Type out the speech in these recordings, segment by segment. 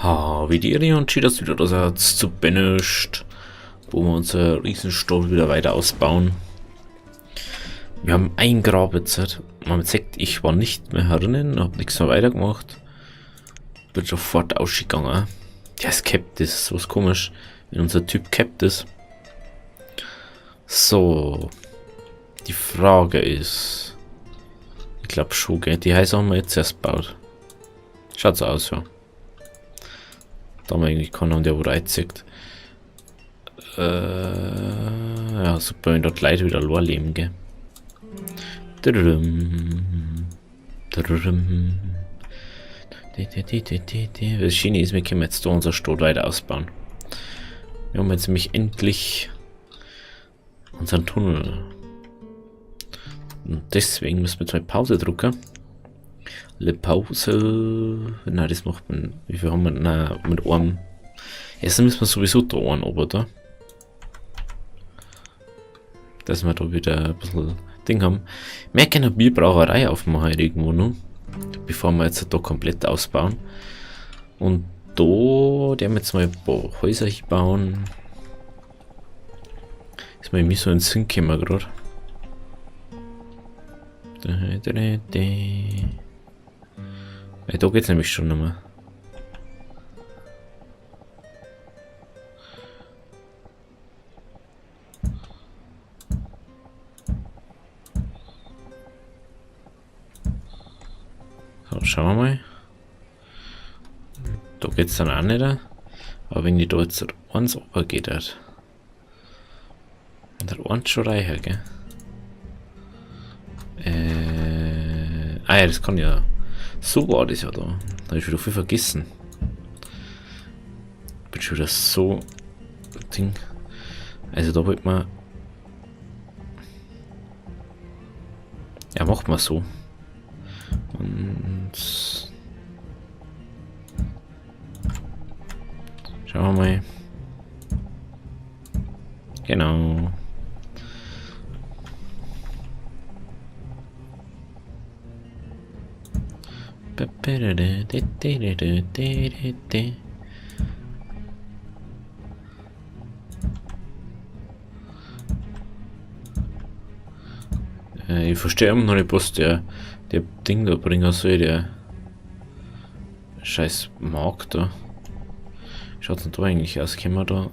Ha, wie die Irre und das wieder das Herz zu Banished, wo wir unser Riesenstoll wieder weiter ausbauen. Wir haben ein Grab jetzt. Man sieht, ich war nicht mehr herinnen, hab nichts mehr weitergemacht. Bin sofort ausgegangen. Ja, es capped ist so was komisch, wenn unser Typ capped ist. So. Die Frage ist, ich glaub schon, gell? Die Häuser haben wir jetzt erst gebaut. Schaut so aus, ja. Da haben wir eigentlich keinen, der wo reinzieht. Ja, super, wenn dort Leute wieder allein leben, gell? Das Schöne ist, wir können jetzt da unser Stadt weiter ausbauen. Wir haben jetzt nämlich endlich unseren Tunnel. Und deswegen müssen wir jetzt mal Pause drücken. Le Pause. Nein, das macht man. Wie viel haben wir? Nein, mit einem. Jetzt müssen wir sowieso da einen oben, da. Dass wir da wieder ein bisschen Ding haben. Wir können eine Bierbrauerei aufmachen irgendwo noch. Bevor wir jetzt da komplett ausbauen. Und da werden wir jetzt mal ein paar Häuser hier bauen. Ist mir so in den Sinn gekommen grad. Ja, da geht's nämlich schon nochmal. So, schauen wir mal. Da geht's dann auch nicht. Aber wenn die da jetzt eins runter geht, halt. Und der eins schon reicher, gell? Ah ja, das kann ja. So war das ja da. Da hab ich wieder viel vergessen. Bin schon wieder so Ding. Also da wollte man. Ja, macht man so. Und schauen wir mal. Genau. Ich verstehe immer noch nicht, was der Ding da bringen soll, der scheiß Markt da. Schaut denn da eigentlich aus? Können wir da...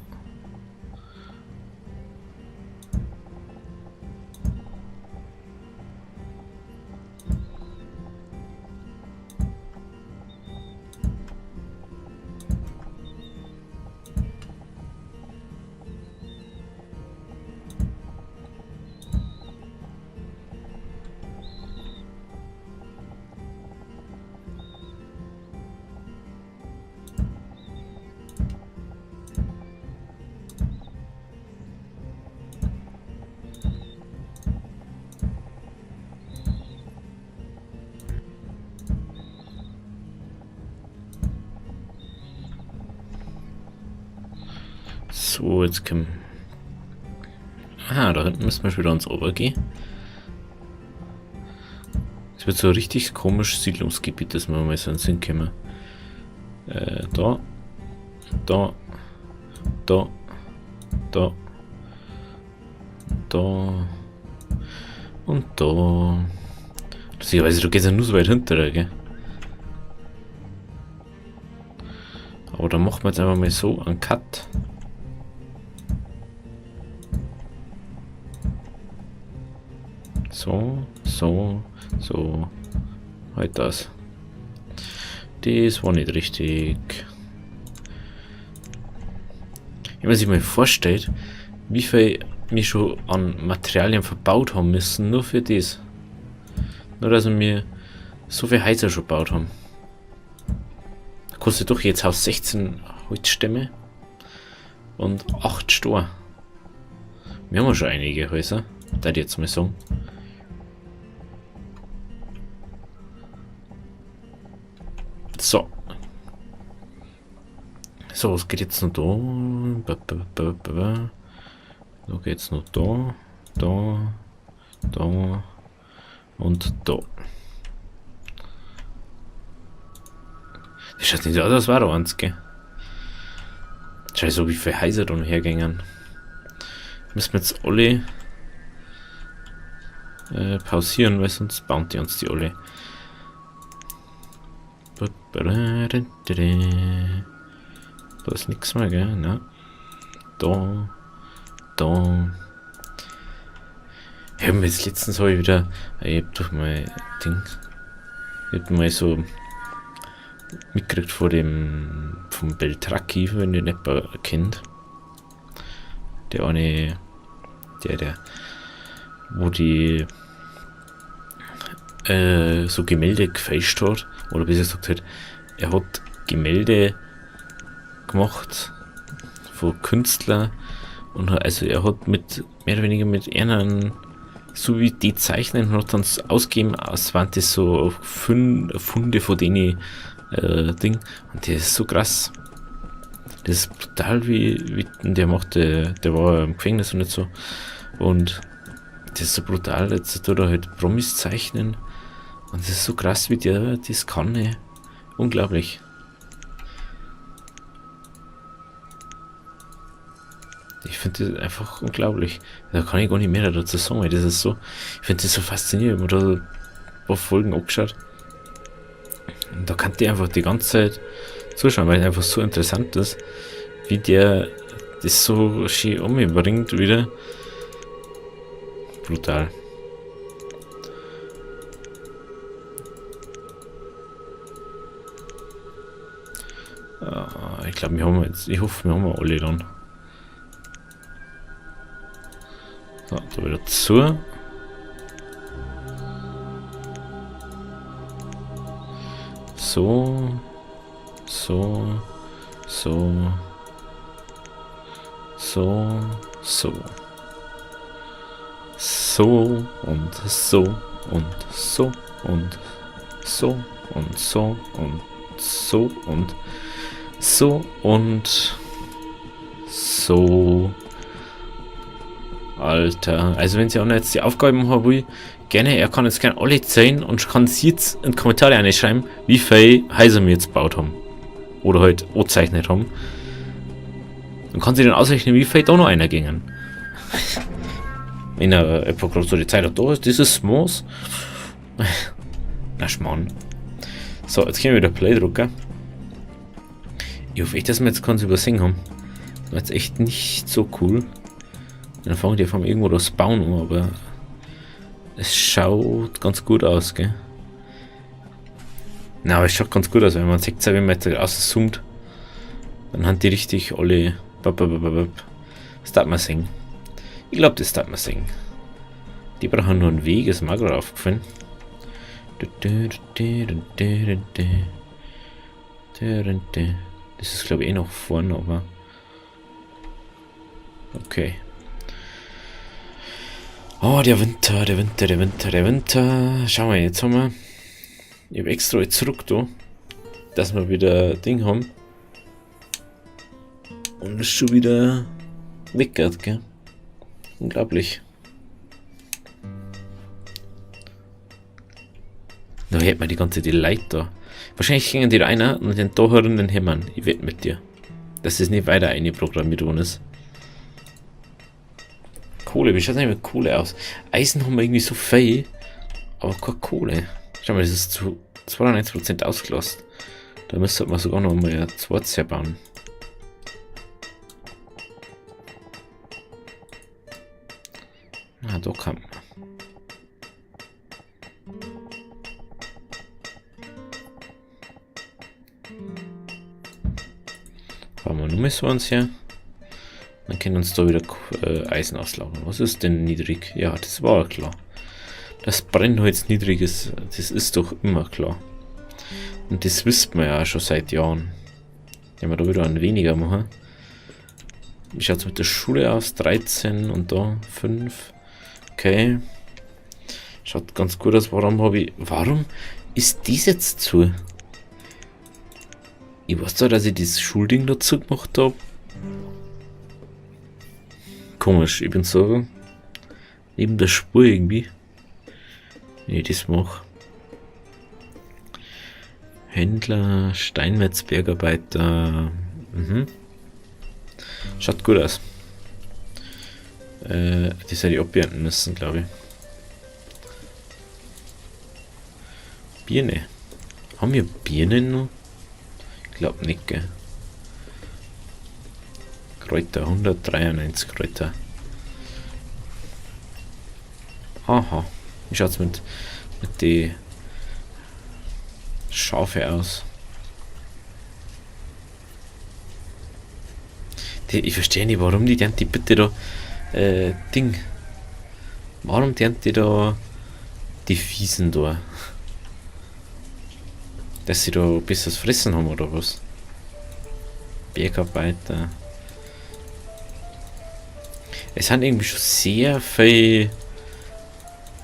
So, jetzt können... Ah, da hinten müssen wir schon wieder uns runtergehen. Es wird so ein richtig komisches Siedlungsgebiet, das wir mal so in den Sinn kommen. Da. Da. Da. Da. Da. Und da. Lustigerweise, du gehst ja nur so weit hinter, gell? Aber da machen wir jetzt einfach mal so einen Cut. So, so, so. Halt das. Das war nicht richtig. Wenn man sich mal vorstellt, wie viel wir schon an Materialien verbaut haben müssen, nur für das. Nur, dass wir so viel Häuser schon gebaut haben. Da kostet doch jetzt Haus 16 Holzstämme und 8 Stor. Wir haben ja schon einige Häuser, da ich jetzt mal sagen. So. So, was geht jetzt noch da? Ba, ba, ba, ba, ba. Da geht's noch da, da, da und da. Das schaut nicht so aus, als war da eins, gell? Schau so, wie viele Häuser da noch hergängen. Müssen wir jetzt alle pausieren, weil sonst bauen die uns die alle. Da ist nichts mehr, gell? Ne? Da. Da. Ich hab mir jetzt letztens hab ich wieder. Ich hab durch mein Ding. Ich hab mal so mitgekriegt vor dem. Vom Beltracchi, wenn ihr nicht kennt. Der eine. Der. Wo die. So Gemälde gefälscht hat. Oder besser gesagt halt, er hat Gemälde gemacht von Künstlern und also er hat mit mehr oder weniger mit einer so wie die zeichnen und hat dann ausgegeben, als waren das so Funde von denen Ding und der ist so krass. Das ist brutal, wie der macht, der war im Gefängnis und nicht so. Und das ist so brutal, jetzt tut er halt Promis zeichnen. Und das ist so krass, wie der das kann, ey. Unglaublich. Ich finde das einfach unglaublich. Da kann ich gar nicht mehr dazu sagen, weil das ist so. Ich finde das so faszinierend, wenn man da so ein paar Folgen angeschaut. Und da kann die einfach die ganze Zeit zuschauen, weil es einfach so interessant ist, wie der das so schön umbringt wieder. Brutal. Ich glaube, wir haben jetzt. Ich hoffe, wir haben alle dann. So, da wieder zu. So. So. So. So. So. So und so und so und so und so und so und so und so. Alter, also wenn sie auch noch jetzt die Aufgaben haben will, gerne, er kann jetzt gerne alle 10 und kann sie jetzt in die Kommentare reinschreiben, wie viel Häuser wir jetzt gebaut haben. Oder halt angezeichnet haben. Dann kann sie dann ausrechnen, wie viel da noch einer gingen. Wenn er einfach gerade so die Zeit hat, da ist dieses Moos. Na Schmarrn. So, jetzt können wir wieder Play drücken. Ich hoffe echt, dass wir jetzt keins übersehen haben. Das war jetzt echt nicht so cool. Dann fangen die von irgendwo das Bauen an, aber es schaut ganz gut aus, gell? Na, aber es schaut ganz gut aus, wenn man sieht, wenn man jetzt rauszoomt, dann haben die richtig alle. Das darf man sehen. Ich glaub, das darf man sehen. Die brauchen nur einen Weg, ist mir auch gerade aufgefallen. Das ist, glaub ich, eh noch vorne, aber. Okay. Oh, der Winter, der Winter, der Winter, der Winter. Schau mal, jetzt haben wir. Ich hab extra jetzt zurück da, dass wir wieder Ding haben. Und es ist schon wieder weggehört, gell? Unglaublich. Da hätte man die ganze Zeit die Leute da. Wahrscheinlich gingen die da rein und den da hören den hämmern. Ich wette mit dir, dass es nicht weiter einprogrammiert worden ist. Kohle, wie schaut's eigentlich mit Kohle aus? Eisen haben wir irgendwie so viel, aber keine Kohle. Schau mal, das ist zu 92% ausgelastet. Da müsste man sogar noch mal ein zweites herbauen. Ah, da kann man. Bauen wir nur mal so eins her. Dann können uns da wieder Eisen auslagern. Was ist denn niedrig? Ja, das war klar. Dass Brennholz niedrig ist, das ist doch immer klar. Und das wisst man ja auch schon seit Jahren. Wenn wir da wieder ein weniger machen. Wie schaut's mit der Schule aus? 13 und da 5. Okay. Schaut ganz gut aus. Warum habe ich. Warum ist das jetzt zu? Ich weiß zwar, dass ich das Schulding dazu gemacht hab. Komisch, ich bin so neben der Spur irgendwie. Wenn ich das mach. Händler, Steinmetz, Bergarbeiter. Mhm. Schaut gut aus. Das hätte ich abernten müssen, glaube ich. Birne. Haben wir Birnen noch? Ich glaub nicht, gell? Kräuter, 193 Kräuter. Aha. Wie schaut's mit die Schafe aus? Ich verstehe nicht, warum die die bitte da Ding. Warum die die da die Fiesen da? Dass sie da besseres Fressen haben oder was? Bergarbeiter. Es sind irgendwie schon sehr viel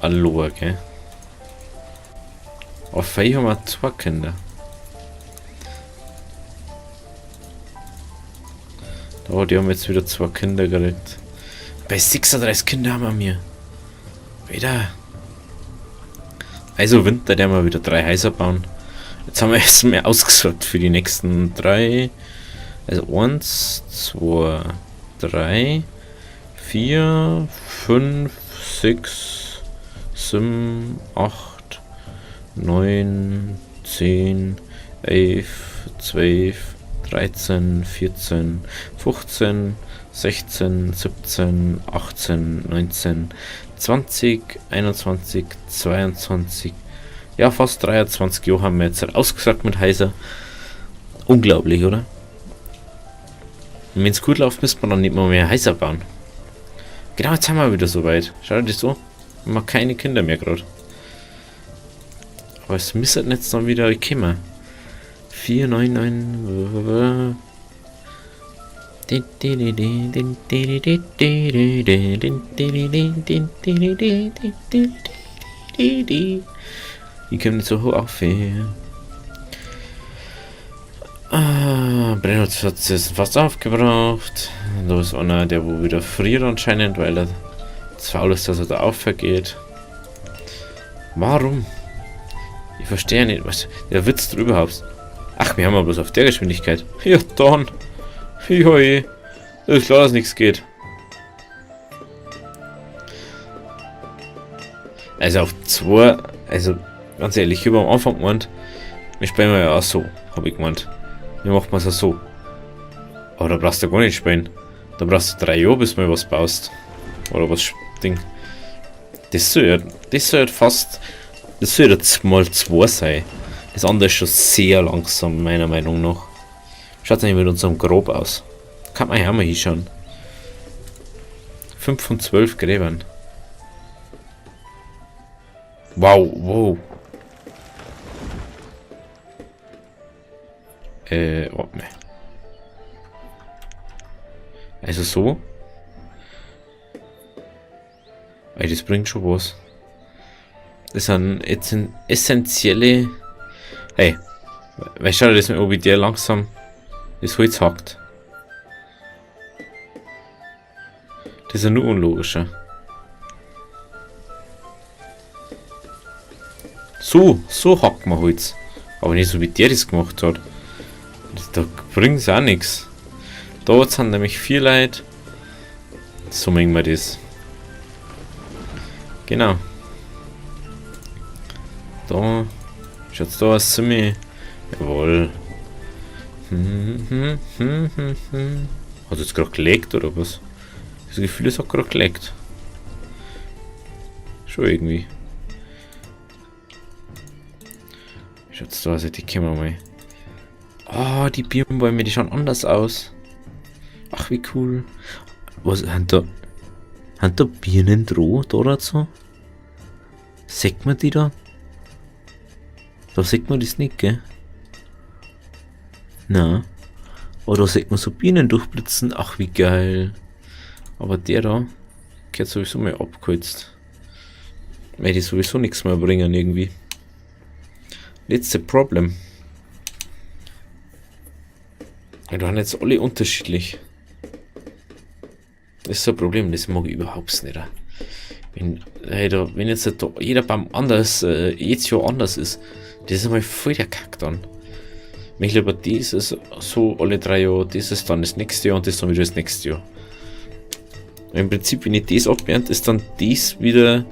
Aloha, gell? Aber viel haben wir 2 Kinder. Da, die haben jetzt wieder 2 Kinder gekriegt. Bei 36 Kinder haben wir. Wieder. Also Winter, der wir wieder 3 Häuser bauen. Jetzt haben wir erst mehr ausgesorgt für die nächsten 3. Also 1, 2, 3, 4, 5, 6, 7, 8, 9, 10, 11, 12, 13, 14, 15, 16, 17, 18, 19, 20, 21, 22, ja fast 23 Jahre haben wir jetzt ausgesagt mit Häuser. Unglaublich, oder? Und wenn's gut läuft, müsste man dann nicht mal mehr Häuser bauen. Genau, jetzt haben wir wieder soweit. Schau dir das so. Wir haben keine Kinder mehr grad. Aber es müsste jetzt dann wieder kommen. 4, 9, 9. Ich komme nicht so hoch auf. Ah, Brennholz hat es fast aufgebraucht. Da ist einer, der wo wieder friert anscheinend, weil er zu faul ist, dass er da aufgeht. Warum? Ich verstehe nicht, was der Witz drüber überhaupt. Ach, wir haben aber bloß auf der Geschwindigkeit. Ja, dann. Joi. Das ist klar, dass nichts geht. Also auf 2, also ganz ehrlich, ich habe am Anfang gemeint, wir spielen ja auch so, hab ich gemeint. Wir machen es ja so. Aber da brauchst du gar nicht spielen. Da brauchst du 3 Jahre, bis du mal was baust. Oder was Ding. Das soll ja fast, das soll jetzt mal 2 sein. Das andere ist schon sehr langsam, meiner Meinung nach. Schaut eigentlich mit unserem Grob aus. Kann man ja auch mal hinschauen. 5 von 12 Gräbern. Wow, wow. Warte mal. Also so. Ey, das bringt schon was. Das sind jetzt essentielle... Hey, weißt du, dass mir wie der langsam das Holz hackt. Das ist ja nur unlogischer. So hackt man Holz. Aber nicht so wie der das gemacht hat. Da bringt's auch nix. Da sind nämlich 4 Leute. So mengen wir das. Genau. Da schaut's da aus ziemlich. Jawohl. Hat jetzt grad gelegt oder was? Das Gefühl, es hat grad gelegt. Schon irgendwie. Schaut's da aus, die können wir mal. Oh, die Birnenbäume, die schauen anders aus. Ach, wie cool. Was, haben da Birnen dran, da oder so? Sieht man die da? Da sieht man das nicht, gell? Na. Oh, da sieht man so Bienen durchblitzen. Ach, wie geil. Aber der da gehört sowieso mal abgeholzt. Weil die sowieso nichts mehr bringen irgendwie. Letzte Problem. Ja, da haben jetzt alle unterschiedlich. Das ist so ein Problem, das mag ich überhaupt nicht. Wenn, hey, da, wenn jetzt da jeder Baum anders, jedes Jahr anders ist, das ist einmal voll der Kack dann. Möchte aber dieses so alle 3 Jahre, das ist dann das nächste Jahr und das dann wieder das nächste Jahr. Im Prinzip, wenn ich das abernte, ist dann das wieder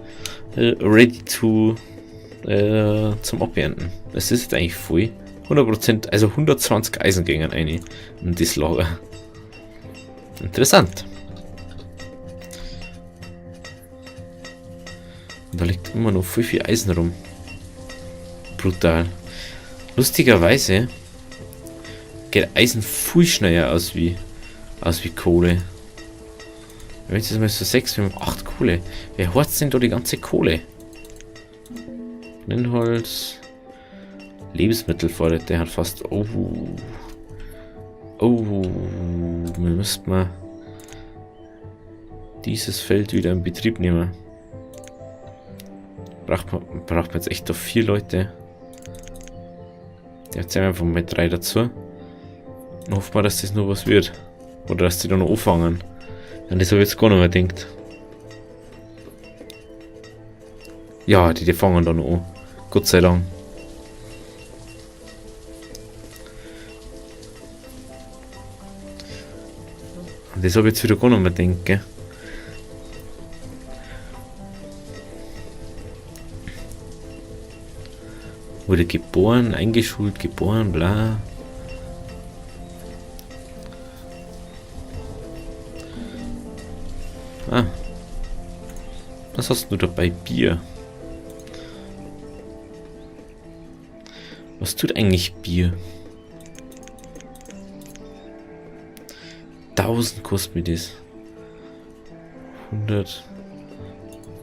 ready to zum Abernten. Das ist jetzt eigentlich voll. 100%, also 120 Eisen gingen rein in das Lager. Interessant. Und da liegt immer noch voll viel Eisen rum. Brutal. Lustigerweise geht Eisen viel schneller aus wie Kohle. Wenn ich das mal so 6, wir haben 8 Kohle. Wer hat denn da die ganze Kohle? Brennholz. Lebensmittelvorräte hat fast. Oh. Oh. Wir müssten mal dieses Feld wieder in Betrieb nehmen. Braucht man jetzt echt doch 4 Leute. Jetzt sind wir einfach mal 3 dazu. Und hoffen wir, dass das noch was wird. Oder dass die da noch anfangen. An das habe ich jetzt gar nicht mehr gedacht. Ja, die fangen da noch an. Gott sei Dank. Und das habe ich jetzt wieder gar nicht mehr gedacht, gell? Wurde geboren, eingeschult, geboren, bla. Ah. Was hast du dabei? Bier. Was tut eigentlich Bier? 1000 kostet mir das. 100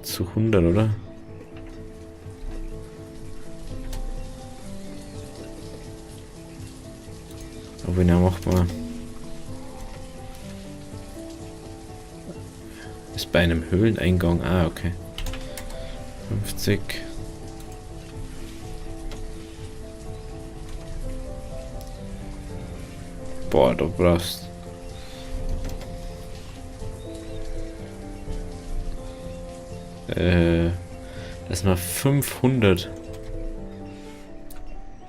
zu 100, oder? Aber ja, macht man. Ist bei einem Höhleneingang. Ah, okay. 50. Boah, du brauchst. Das mal 500.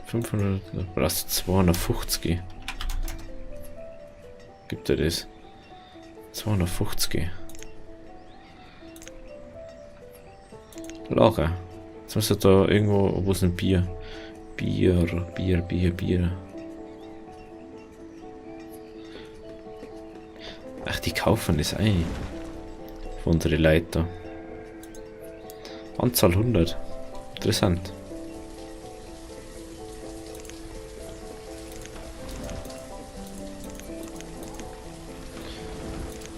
500, da brauchst du 250. Gibt er das? 250. Lager. Jetzt muss er da irgendwo, wo ist ein Bier? Bier, Bier, Bier, Bier. Ach, die kaufen das ein. Für unsere Leiter. Anzahl 100. Interessant.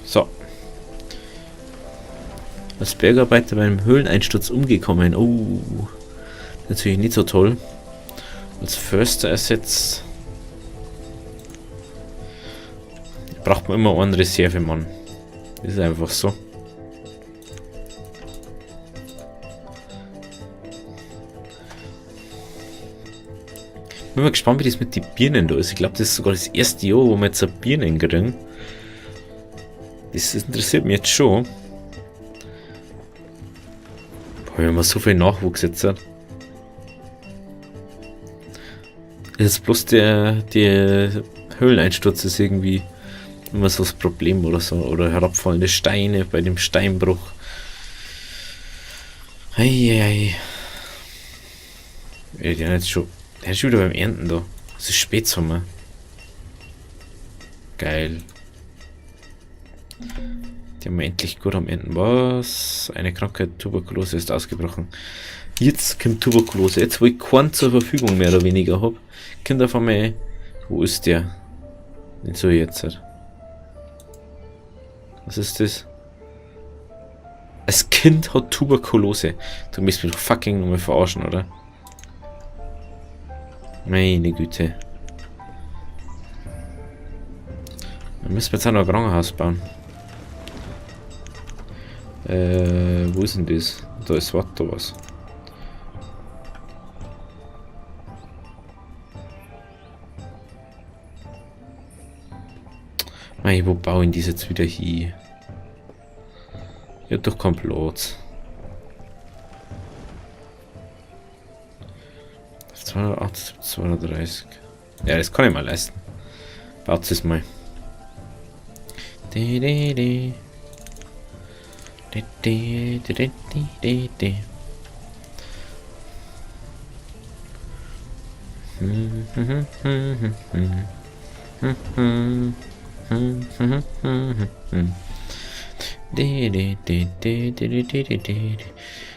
So. Als Bergarbeiter beim Höhleneinsturz umgekommen. Oh, natürlich nicht so toll. Als Förster ersetzt. Braucht man immer einen Reservemann. Das ist einfach so. Bin mal gespannt, wie das mit den Birnen da ist. Ich glaube, das ist sogar das erste Jahr, wo wir jetzt eine Birnen kriegen. Das interessiert mich jetzt schon. Boah, wir haben so viel Nachwuchs jetzt. Das ist bloß der Höhleneinsturz ist irgendwie immer so das Problem oder so. Oder herabfallende Steine bei dem Steinbruch. Eieiei. Ey, die haben jetzt schon. Der ist schon wieder beim Ernten da. Es ist Spätsommer. Geil. Die haben wir endlich gut am Ernten. Was? Eine Krankheit, Tuberkulose ist ausgebrochen. Jetzt kommt Tuberkulose. Jetzt, wo ich keinen zur Verfügung mehr oder weniger hab, kommt auf einmal. Wo ist der? Nicht so jetzt. Was ist das? Das Kind hat Tuberkulose. Du musst mich doch fucking nochmal verarschen, oder? Meine Güte. Dann müssen wir jetzt auch noch ein Krankenhaus bauen. Wo ist denn das? Da ist was, da was. Mei, wo bauen die jetzt wieder hin? Ich hab doch keinen Platz. 280, 230. Ja, das kann ich mal leisten. Baut es mal.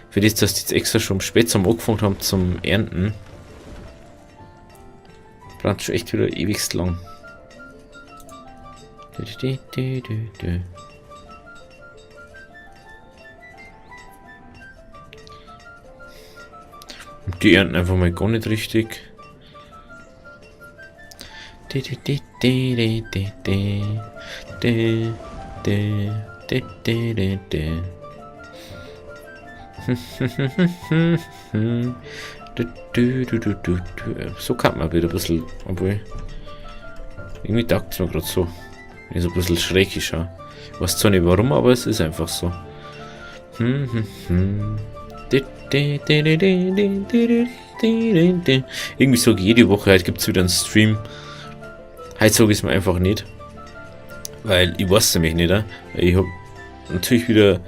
Für das, dass die jetzt extra schon spät zum angefangen haben zum Ernten, braucht schon echt wieder ewigst lang. Und die ernten einfach mal gar nicht richtig. So kann man wieder ein bisschen, obwohl irgendwie taugt es mir gerade so. Wenn ich so ein bisschen schräg schaue. Ich weiß zwar nicht warum, aber es ist einfach so. Irgendwie sage ich jede Woche, heute gibt es wieder einen Stream. Heute sage ich es mir einfach nicht. Weil ich weiß es nämlich nicht. Ich habe natürlich wieder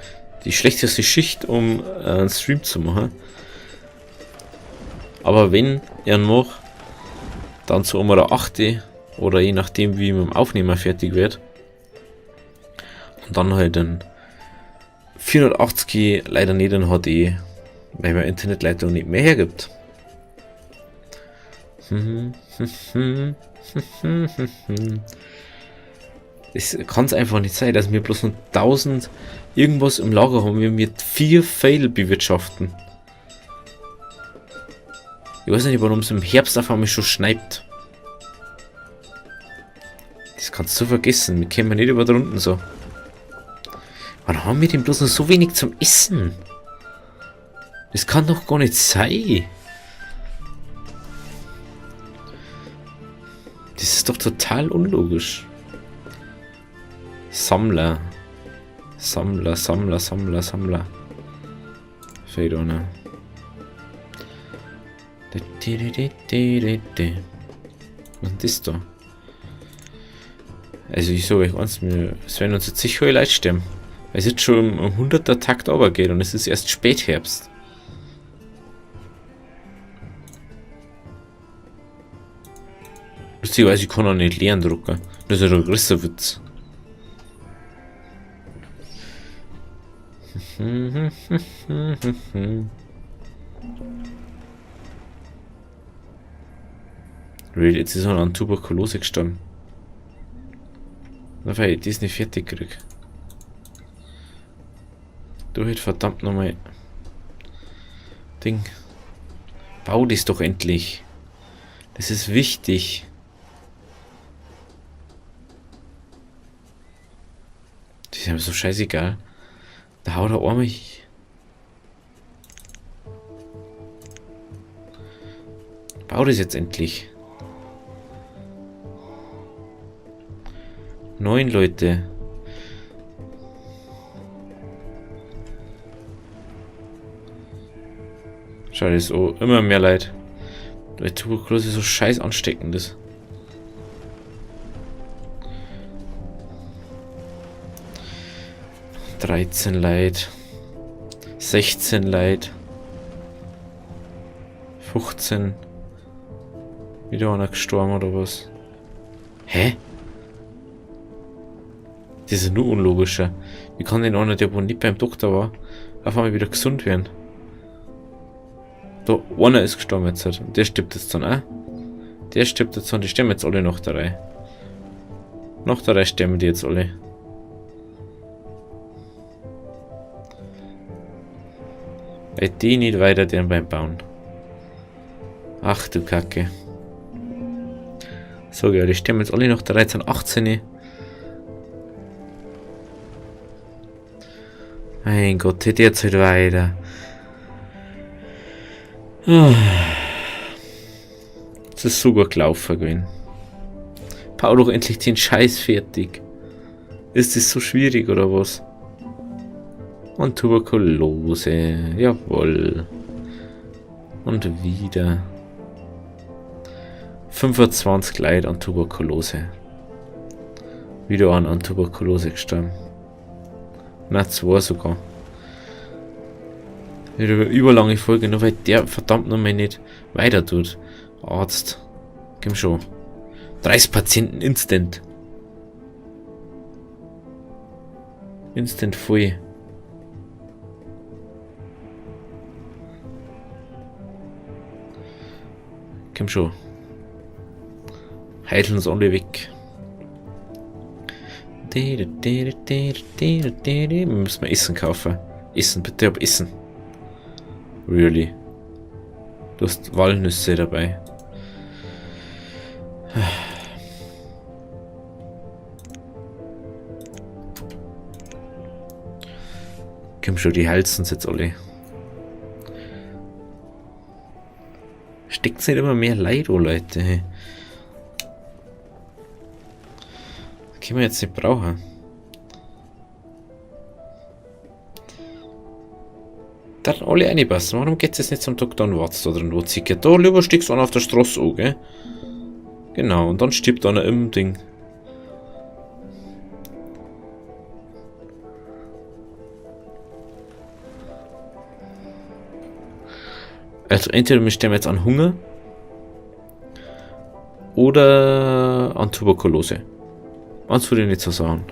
die schlechteste Schicht, um einen Stream zu machen. Aber wenn ich ihn mache, dann so um der 8 oder je nachdem, wie ich mit dem Aufnehmer fertig wird. Und dann halt ein 480 leider nicht in HD, weil meine Internetleitung nicht mehr hergibt. Es kann's einfach nicht sein, dass wir bloß noch 1000 irgendwas im Lager haben, wenn wir 4 Fail bewirtschaften. Ich weiß nicht, warum es im Herbst auf einmal schon schneit. Das kannst du vergessen, wir kämen nicht über drunten so. Wann haben wir denn bloß noch so wenig zum Essen? Das kann doch gar nicht sein. Das ist doch total unlogisch. Sammler. Sammler, Sammler, Sammler, Sammler. Fehlt einer. Was ist denn das da? Also ich sage euch eins, es werden uns jetzt sicher alle Leute sterben. Weil es jetzt schon um 100er Takt runtergeht und es ist erst Spätherbst. Lustigerweise, ich kann auch nicht leeren drucken. Das ist ja der größte Witz. Really, jetzt ist er an Tuberkulose gestorben. Na, weil ich das nicht fertig krieg. Du halt verdammt nochmal. Ding. Bau das doch endlich. Das ist wichtig. Das ist mir so scheißegal. Da haut er einmal. Bau das jetzt endlich. 9 Leute. Schade, ist auch immer mehr Leid. Weil Tuberkulose so scheiß ansteckend ist. 13 Leid. 16 Leid. 15. Wieder einer gestorben oder was? Hä? Das ist ja nur unlogischer. Wie kann denn einer, der wohl nicht beim Doktor war, auf einmal wieder gesund werden? Da, einer ist gestorben jetzt halt. Und der stirbt jetzt dann auch. Der stirbt jetzt dann, die sterben jetzt alle nach der Reihe. Nach der Reihe sterben die jetzt alle. Weil die nicht weiter den beim Bauen. Ach du Kacke. So, ja, die sterben jetzt alle nach der Reihe, sind 18. Mein Gott, hätte jetzt halt weiter. Das ist so gut gelaufen gewesen. Bau doch endlich den Scheiß fertig. Ist das so schwierig oder was? Und Tuberkulose. Jawohl. Und wieder. 25 Leute an Tuberkulose. Wieder an Tuberkulose gestorben. Na, 2 sogar. Wieder eine überlange Folge, nur weil der verdammt nochmal nicht weiter tut. Arzt. Komm schon. 30 Patienten instant. Instant voll. Komm schon. Heilen uns alle weg. Wir müssen mal Essen kaufen. Essen, bitte, hab Essen. Really? Du hast Walnüsse dabei. Komm schon, die heizen uns jetzt alle. Steckt's nicht immer mehr Leid, oh Leute. Das können wir jetzt nicht brauchen. Da alle reinpassen. Warum geht's jetzt nicht zum Doktor und wartest da drin? Wo zieht da? Lieber steckst du einer auf der Straße an, gell? Genau, und dann stirbt einer im Ding. Also entweder wir sterben jetzt an Hunger oder an Tuberkulose. Was würde ich nicht so sagen.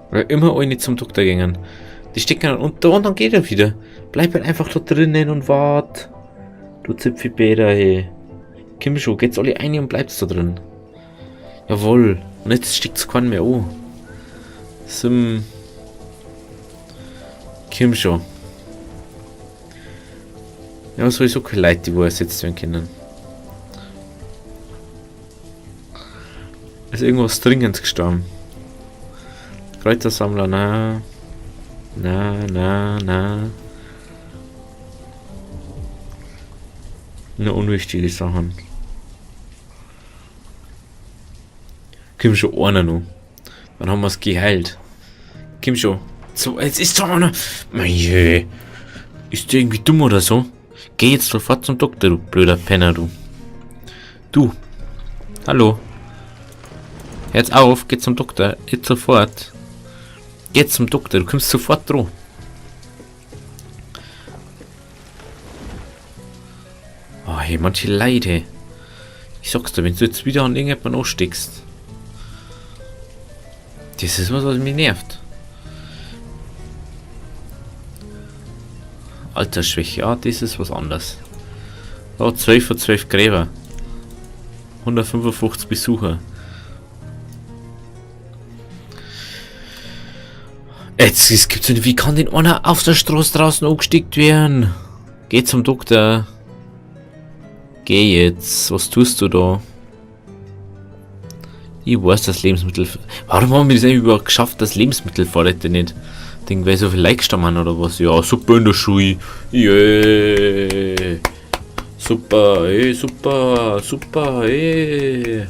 Weil immer alle nicht zum Doktor gingen. Die stecken dann unter und dann geht er wieder. Bleib halt einfach da drinnen und wart. Du Zipfelbäder, hey. Komm schon, geht's alle ein und bleibst da drin. Jawohl. Und jetzt steckt's keinen mehr an. Sim. Komm schon. Ja, sowieso keine Leute, die wo ersetzt werden können. Ist irgendwas dringend gestorben. Kräutersammler, na. Na, na, na. Nur unwichtige Sachen. Komm schon, einer noch. Dann haben wir's geheilt. Komm schon. So, jetzt ist da einer. Mei, ist der irgendwie dumm oder so? Geh jetzt sofort zum Doktor, du blöder Penner, du. Du. Hallo. Jetzt auf, geh zum Doktor. Jetzt sofort. Geh zum Doktor, du kommst sofort dran. Oh, hey, manche Leute. Ich sag's dir, wenn du jetzt wieder an irgendjemanden ansteckst. Das ist was, was mich nervt. Altersschwäche, ja, das ist was anderes. Da, 12 von 12 Gräber. 155 Besucher. Jetzt, es gibt's nicht, wie kann denn einer auf der Straße draußen angesteckt werden? Geh zum Doktor. Geh jetzt. Was tust du da? Ich weiß, dass Lebensmittel... Warum haben wir das eigentlich überhaupt geschafft, dass Lebensmittelvorräte nicht... Ding, weil so viel Like stammen oder was? Ja, super in der Schule. Yeah. Super, ey, super, super, ey.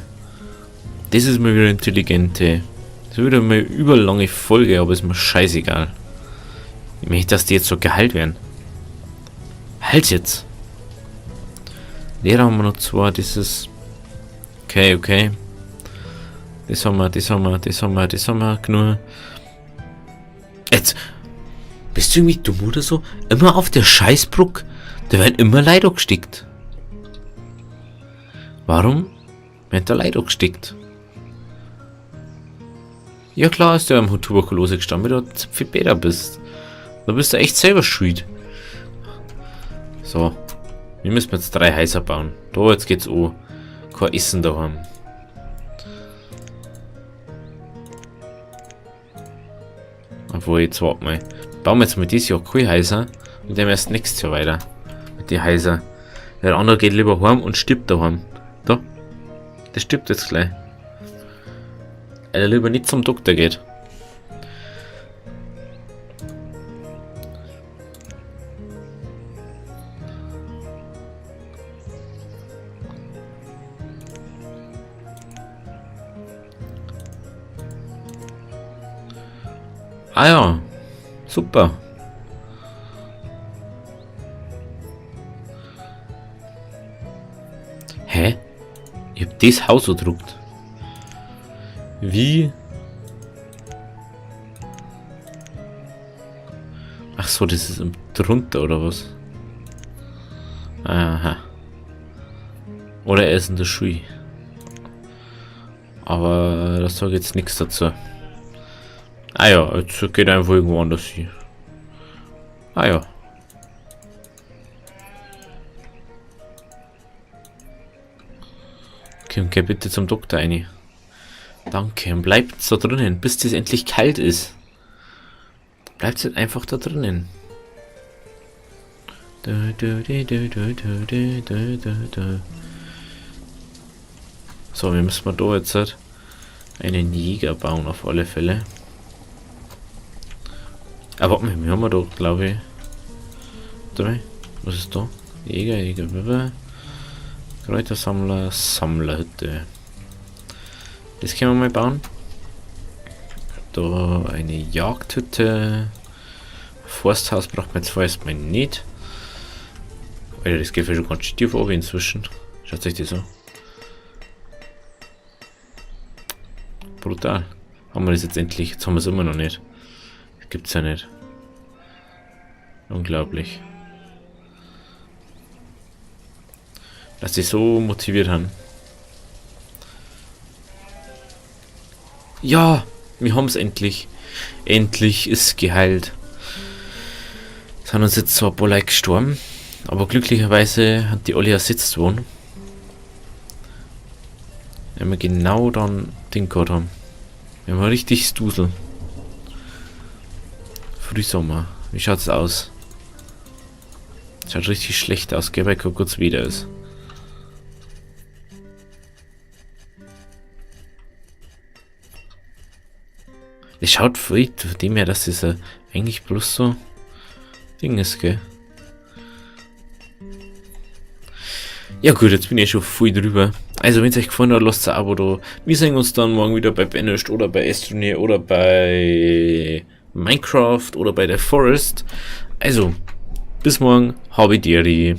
Das ist mal wieder intelligent, ey. Das ist wieder mal eine überlange Folge, aber ist mir scheißegal. Ich möchte, dass die jetzt so geheilt werden. Halt jetzt! Lehrer haben wir noch zwei, das ist... Okay, okay. Das haben wir, das haben wir, das haben wir, das haben wir genug. Jetzt! Bist du irgendwie dumm oder so? Immer auf der Scheißbrücke. Da werden immer Leute angesteckt. Warum werden da Leute angesteckt? Ja klar ist der am Tuberkulose gestorben, weil du viel besser bist. Da bist du echt selber schuld. So. Wir müssen jetzt 3 Häuser bauen. Da, jetzt geht's an. Kein Essen daheim. Obwohl, jetzt warte mal. Bauen wir jetzt mal dieses Jahr keine Häuser. Und dann erst nächstes Jahr weiter. Mit den Häusern. Der andere geht lieber heim und stirbt daheim. Da. Der stirbt jetzt gleich. Weil er lieber nicht zum Doktor geht. Ah ja, super. Hä? Ich hab das Haus so gedruckt. Wie? Ach so, das ist drunter oder was? Aha. Oder er ist in der Schule. Aber das sage jetzt nichts dazu. Ah ja, jetzt geht einfach irgendwo anders hin. Ah ja. Okay, und geh bitte zum Doktor rein. Danke, und bleibt da drinnen, bis das endlich kalt ist. Bleibt halt einfach da drinnen. So, wir müssen mal da jetzt halt einen Jäger bauen, auf alle Fälle. Aber warte mal, wir haben da, glaube ich. Warte mal, was ist da? Jäger, Jäger, Jäger. Kräutersammler, Sammlerhütte. Das können wir mal bauen. Da eine Jagdhütte. Forsthaus braucht man jetzt vorerst mal nicht. Alter, das geht ja schon ganz tief runter inzwischen. Schaut euch das an. Brutal. Haben wir das jetzt endlich? Jetzt haben wir es immer noch nicht. Das gibt's ja nicht. Unglaublich. Dass die so motiviert haben. Ja, wir haben's endlich. Endlich ist geheilt. Sind uns jetzt zwar ein paar Leute gestorben, aber glücklicherweise hat die alle ersetzt worden. Wenn wir genau dann den gehabt haben. Wir haben richtig Stusel. Frühsommer. Wie schaut's aus? Schaut richtig schlecht aus, gell, weil kein kurz wieder ist. Es schaut voll von dem her, dass das eigentlich bloß so Ding ist, gell? Ja gut, jetzt bin ich schon voll drüber. Also, wenn's euch gefallen hat, lasst ein Abo da. Wir sehen uns dann morgen wieder bei Banished oder bei Astroneer oder bei Minecraft oder bei The Forest. Also, bis morgen. Habe die Ehre.